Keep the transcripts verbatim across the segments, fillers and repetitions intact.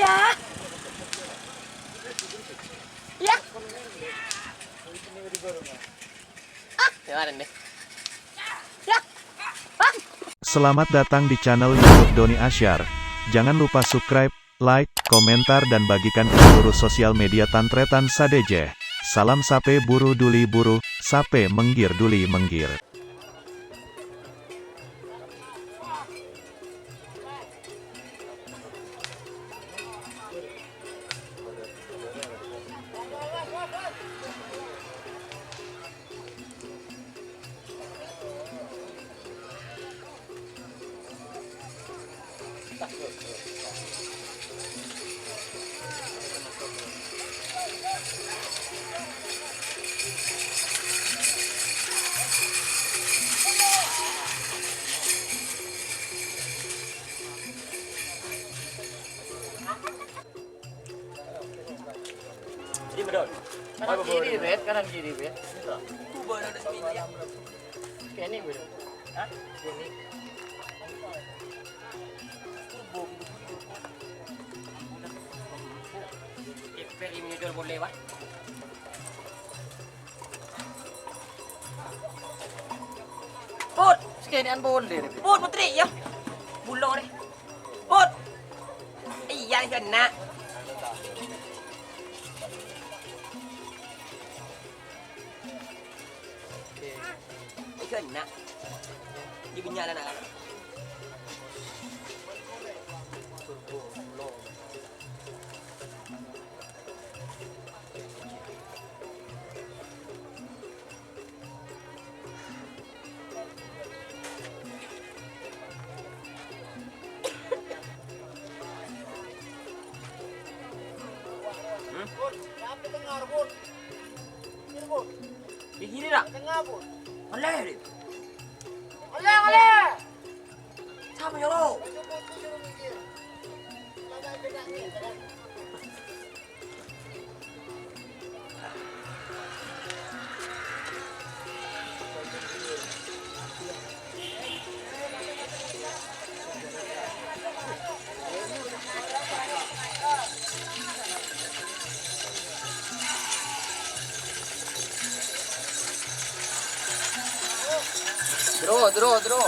Ah! Ya. Ah! Ya, ada nih. Ya. Ah! Selamat datang di channel YouTube Doni Asyar. Jangan lupa subscribe, like, komentar, dan bagikan ke seluruh sosial media tan-tarètan sadhâjâ. Salam sapè buru duli buru, sapè mèngghir duli mèngghir. Kanan kiri, Bet, kanan kiri, Bet. Kene, Bet. Hah? Kene. Iper ini nyojor boleh, Pak. Put, sakènè'an polè rè, Put. Put, Putri, ya. Bulong rè. Put. Iyâ, kènè'. Iyâ, kènè'. Di bânnya' la, na'. Di sini, Ra. Ollè, Dik. Ollè, ollè. Sapa, ya, lo? Dro, dro, dro.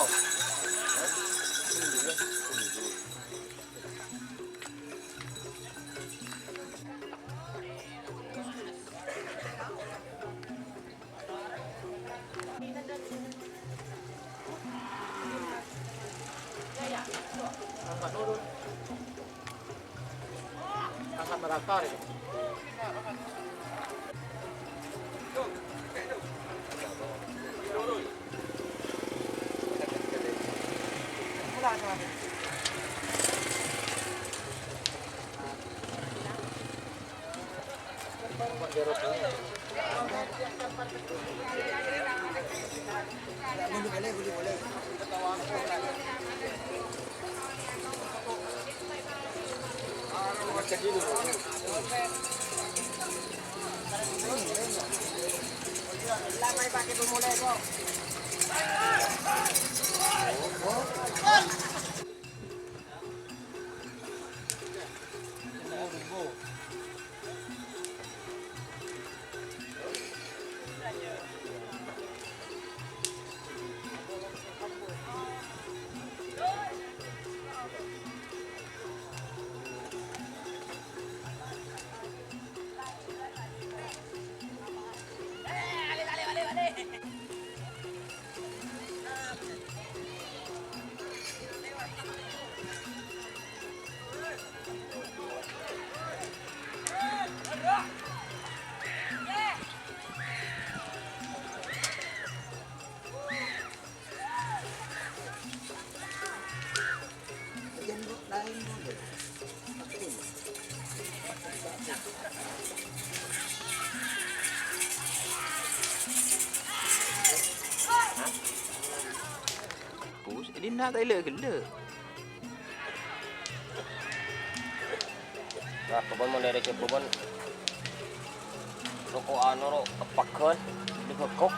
Angkat neraka, Dik. Bus, ini nak tak elok gelo. Nah, kebun mau dari kebun. Roko anu, ro, kepakan, digekok.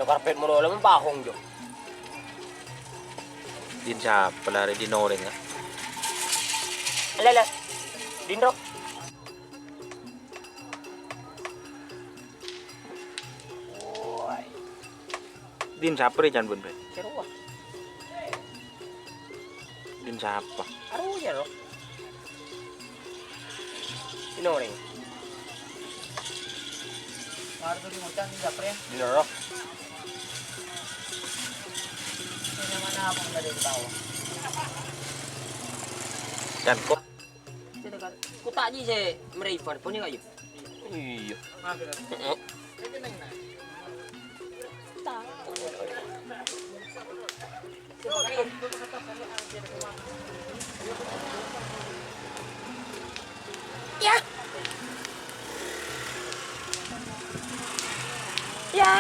Lo karpet mulu, lo pahong, Jo. Din sapa la arè din orèng, ah? Lè, lè. Din, Ro. Woi. Din sapa rè can bân, Bè? Serowa. Din sapa? Arowa, Ro. Sino, Reng? Marto di Mocan, di Japri. Iya, Ro. Ini mana apa nggak ada yang tahu? Dan kok? Sini kan. Ku ta' ji sè mèrè Ivan, pon ya, Yu? Iya. Heeh. Ya. Ya.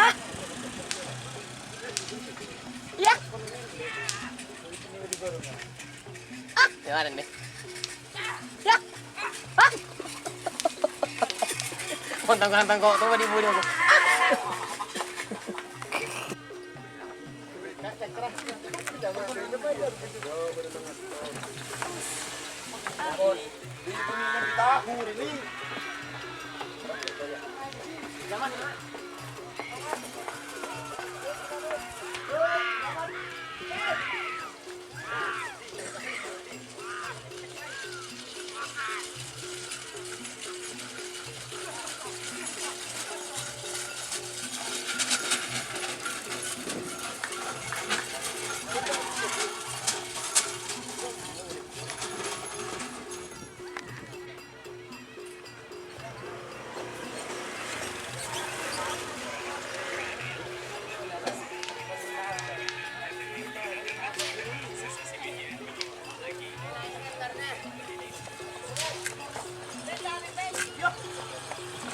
Ya. Ah. Ya, ada nih. Ya. Ah. Kontang-kontang kok tuh di budi aku.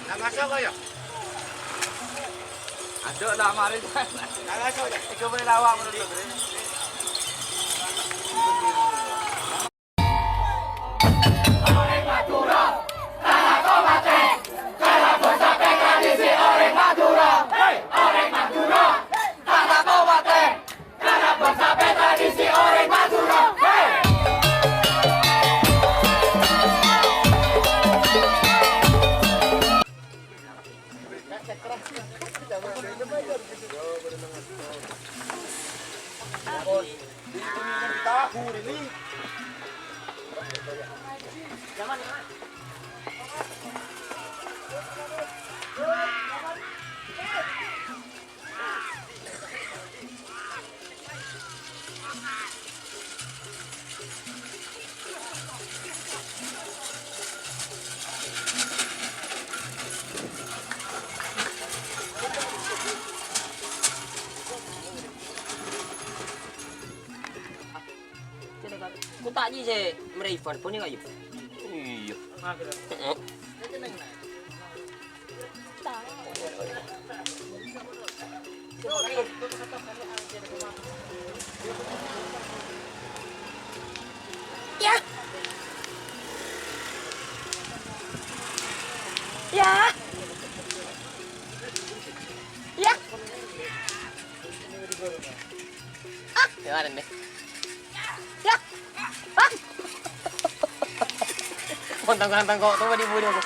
Nang ngaso kaya? Aduh, lah, mari. Nang ngaso kaya? Iku boleh lawak, menurut gue. Ku ta' ji sè mèrè Ivan, pon ya, Yu? Iya. Heeh. Ya. Ya. Ya. Ah. Ya, ada nih. Ya. Ah. Kontang-kontang kok tuh di budi aku.